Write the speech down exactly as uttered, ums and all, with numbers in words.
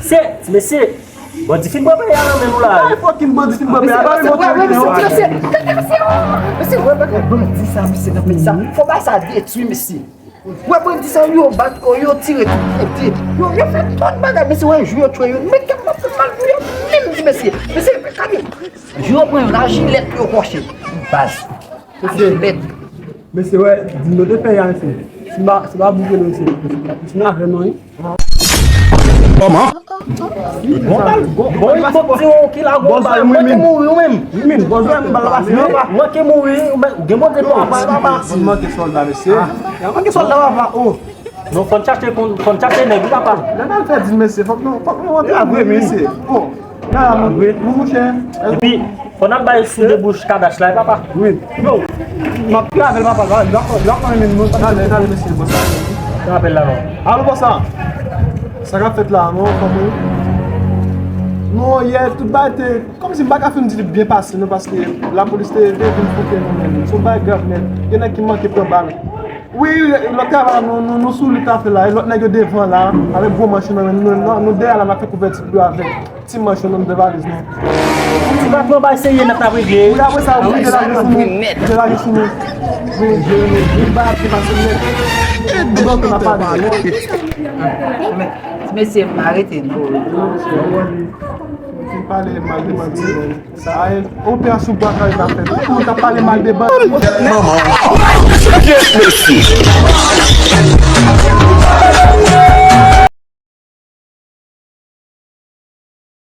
Se, mesye, bandi fin pran peyi a nan men nou la. Ay, fucking bandi fin pran peyi a. Mesye, mesye, mesye, mesye, mesye, mesye, wè, wè, bandi sa, mesye, nan peyi sa. Fò bagay sa detwi, mesye. Wè, bandi sa, yo bat kò, yo tire tout kote. Yo, yo fè tout bagay, mesye, wè, jou yo tchwe yo. Men kèk moun fè mal pou yo, menm di, mesye. Mesye, gade. Jou yo pran yo, nan jilèt yo kòche. Baz. Mesye, mesye, wè, di nou te fè ya, mesye. Si ba, si ba bouke nou, mesye. Mesye, nou avè nou, wi. Kòman? Bon, bon, bon, bon, bon, bon, ki la, bon, bal, mwen ki mouri, ou menm. Wi, men, bon, jwè, m bal la, pase, non, pa. Mwen ki mouri, ou menm, gen bon, gen bon, papa, papa. Si manke sòlda, mesye. Ah, manke sòlda, papa, oh. Non, fò n chache, fò n chache nèg, wi, papa. Lè n al fè di, mesye, fòk nou, fòk nou rantre vre, mesye. Oh. Nan la, mon, mon mouche. Epi, fò n al bay sou debouch kadach la, papa. Wi. Yo, m ap travay, papa. Lòk, lòk, lòk, men nou. Talè, talè, mesye, bòs la. Sa rapèl la, non. Alo, bòs la. Sa k ap fèt la, non, kòman? Non, yè, tout bagay te, kòmsi m pa ka fin di li byen pase, non, paske lapolis te, te vin fouke nou, men. Se yon bagay grav, men. Gen nèg ki manke pran bal. Wi, lòt travay la, nou, nou, nou sou li ta fè la, e lòt nèg yo devan la, avèk gwo manch yo nan men, nou, nou, nou dèyè la, n ap fè kouvèti pou yo avèk ti manch yo nan de valiz nou. Ti patwon bay serye nèt ap regle. Wi, apre sa, wi, de la sou nou, de la sou nou. Wi, wi, ba ap depase nèt. Bon, nou pa pale. Ti mesye, m arete, non. Ti pale mal de manti. Sa e, operasyon bwa kale ta fèt. Tout moun k ap pale mal de bandi. Manman. Yes, mesye.